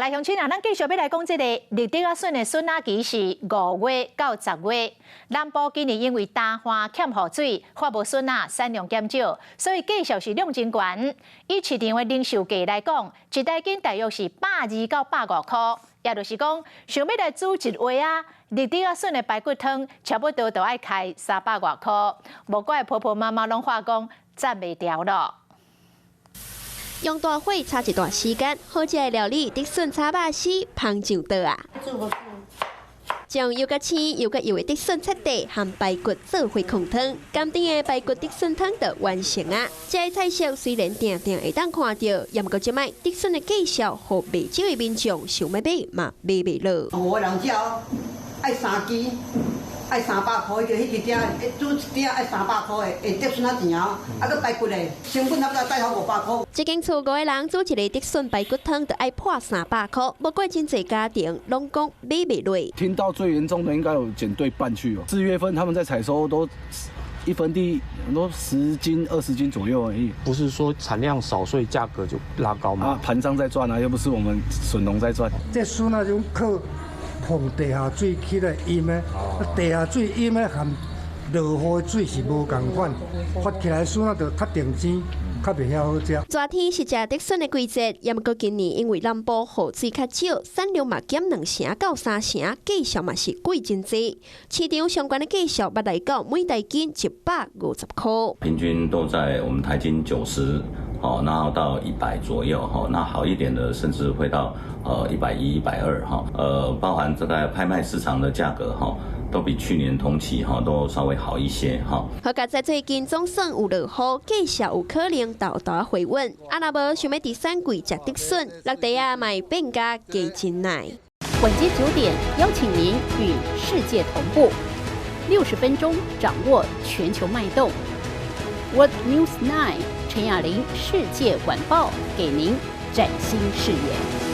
來鄉親啊，咱繼續欲來講這個綠竹仔筍的筍仔期是5月到10月。南部今年因為乾旱欠雨水，發無筍仔，產量減少，所以價數是量真懸。以市場的零售價來講，一台斤大約是120到150箍，也就是講，想欲來煮一碗仔綠竹仔筍的排骨湯，差不多就愛開300外箍。無怪婆婆媽媽攏話講，攢袂牢囉。用大火炒一段時間，好食的料理竹筍炒肉絲芳上桌啊！將又較青又較幼的竹筍切塊，和排骨做伙焢湯，甘甜的排骨竹筍湯就完成啊！這个菜色雖然定定會當看著，也毋過這擺竹筍的價數，予袂少的民眾想欲買嘛買袂落。五個人食哦，愛三支，愛300箍，彼一鼎煮一鼎愛三百箍的，會竹筍仔錢哦，啊閣排骨咧，成本差不多帶好500箍。一間厝五個人煮一個竹筍排骨湯，就愛破三百箍，無怪真濟家庭攏講買袂落。聽到最嚴重的應該有減對半去哦。4月份他們在採收都一分地都10斤20斤左右而已。不是說產量少，所以價格就拉高嗎？啊，盤商在賺啊，又不是我們筍農在賺。這筍仔種靠碰地下水起來淹的，地下水淹的和落雨的水是無仝款，發起來筍仔就較定青，較袂遐好食。熱天是食竹筍的季節，也毋過今年因為南部雨水較少，產量嘛減2成到3成，價數嘛是貴真濟。市場相關的價數捌來到每台斤150箍。平均都在我們台斤90，好，然後到100左右，哈，那好一點的甚至會到110、120，哈，包含這個拍賣市場的價格，哈，都比去年同期哈都稍微好一些哈。好佳哉最近總算有落雨，價數有可能沓沓回穩。啊，若無想欲佇選季食竹筍，橐袋仔嘛會變加加真奶。晚間9點，邀請您與世界同步，60分鐘掌握全球脈動。World News 9 陳雅玲世界晚報，給您嶄新視野。